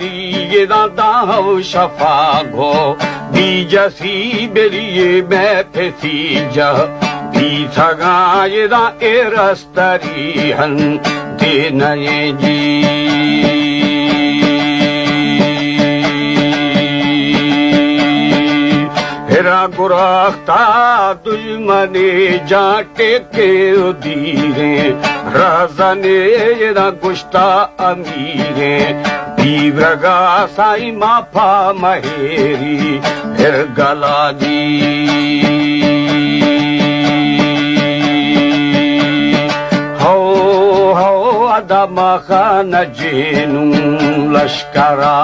دیگہ داں داں ہو شفا گو، بیجہ سی بلیے میں پھسی جہ، بیتگاں یہ داں اے رستری ہن دے نئے جی۔ ہرا گراختا دژمنے جاں ٹیکے و دیریں، رہزنے یہ داں گشتا امیریں، بیبرگا سائی ما پا مہیری ہر گلا جی۔ ہو، ہو، ادا ما خان جینو لشکرا۔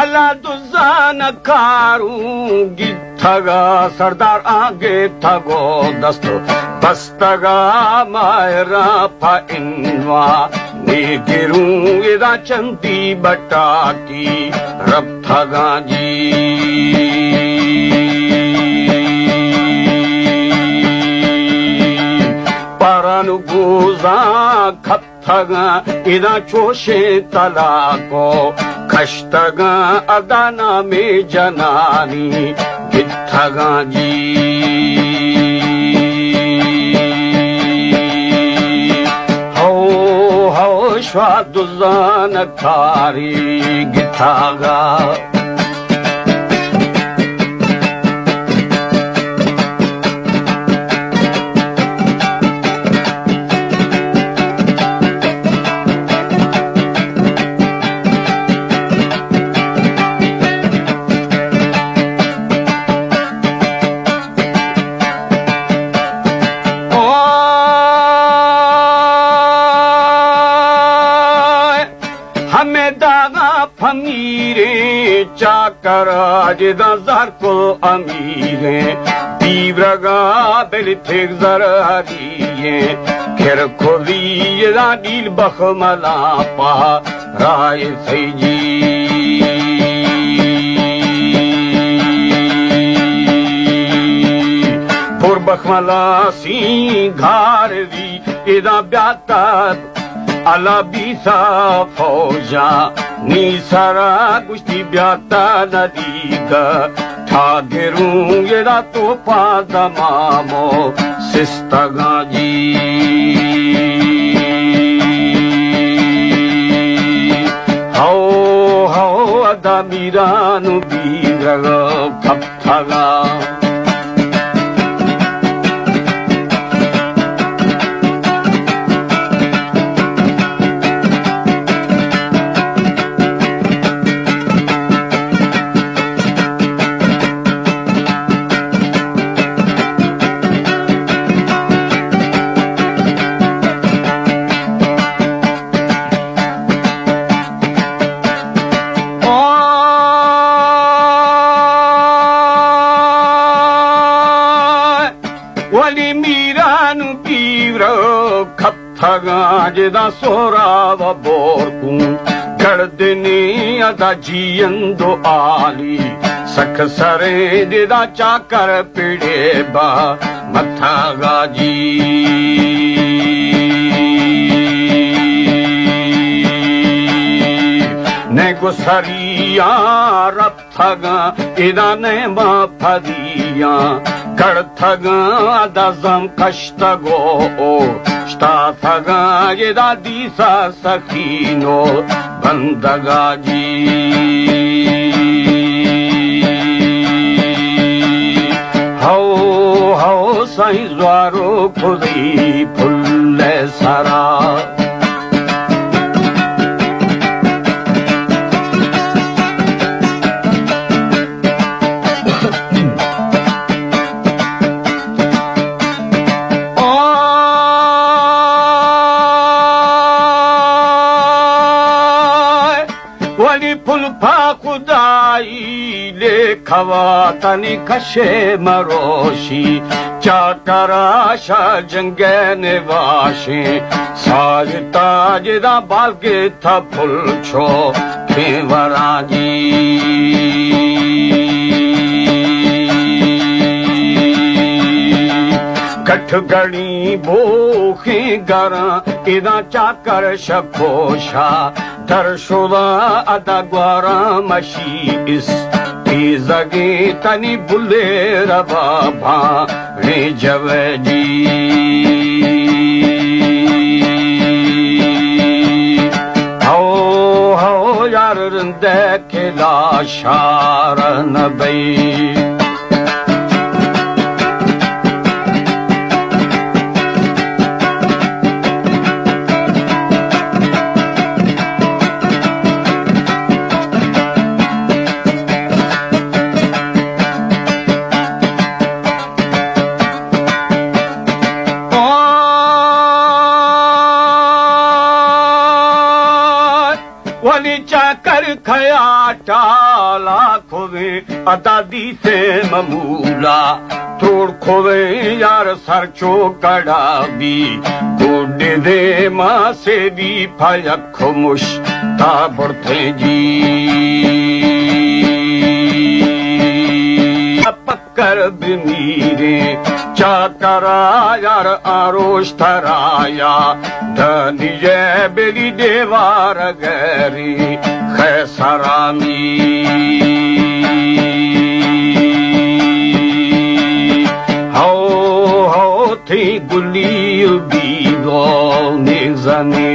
اللہ دزان کاروں گتگا سردار آگے تگو دست بستگا ماہرا پا انوا نیگروں ادا چندی بٹاکی رب تھگاں جی۔ پرن گوزاں کھپتگاں، ادا چوشیں طلاقو کشتگاں، ادا نامے جنانی گتھگاں جی۔ ہو، ہو، شوا دزان کاری گتھگا۔ ہمے داغا پمیریں چاکر جداں زر کو امیریں، دیورگا بل تھیک زر ہرییں، کر کھوزی جداں ڈیل بخملاں پا رائے سیجی۔ پر بخملا سینگار وی ادا بیاتت، الا بیسا فوجا نی سرا گشتی بیاتا ندیگا، ٹھاگروں ادا توپا دمامو سستگاں جی۔ ہو، ہو، ادا میران و بیرگ کپ تھگا۔ ولی میران و پیور کپتگاں جدا سورا و بورکوں، گردنی ادا جیند و آلی، سک سریں جدا چاکر پڑے با متھاگا جی۔ نگو سریاں رپتگاں ادا نیما پدیاں، کڑتگاں ادا زم کشتگو او، شتاتگاں ادا دیسا سخینو بندگا جی۔ ہو، ہو، سائیں زوارو کھدی پھل سرا۔ ولی پل پاک کوا تنی کشے مروشی، چاکرا شاہ جنگے نواشیں، ساج تاج دا بالگے تھا پھل چھو کھیں وراں جی۔ کٹھ گڑی بوخیں گراں ادا چاکر شپوشا، در شداں ادا گواراں مشی اس، تیزگیں تنی بلے رباباں رے جوے جی۔ ہو ہو یار رندے کلا شار نبی۔ ولی چاکر کھیا ٹالا کھویں، ادا دیسے ممولا توڑ کھویں، یار سر چو کڑا بی، گوڈے دے ماں سے بی پھا یک مش تا برتیں جی۔ پکر بمیریں چاکرا یار آروش ترایا، دنیے بلی دیوار گری خیسرامی۔ ہو ہو تھی گلی بیگو نزنے۔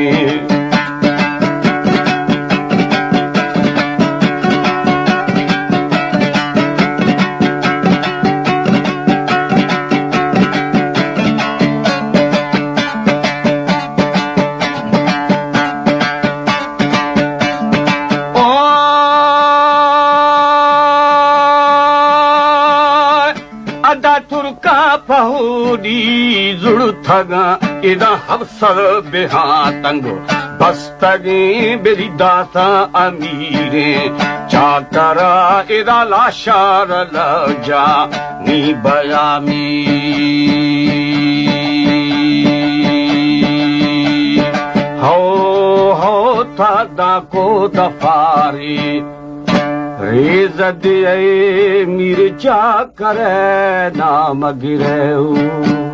ادا ترکا پہوری زڑتگاں، ادا ہفسر بہاں تنگ بستگیں، بری داساں امیریں چاکرا، ادا لاشار لجا نی بیامی۔ ہو ہو تھا داں کو دفاری، ریز دے اے میر چاکر نام گرے۔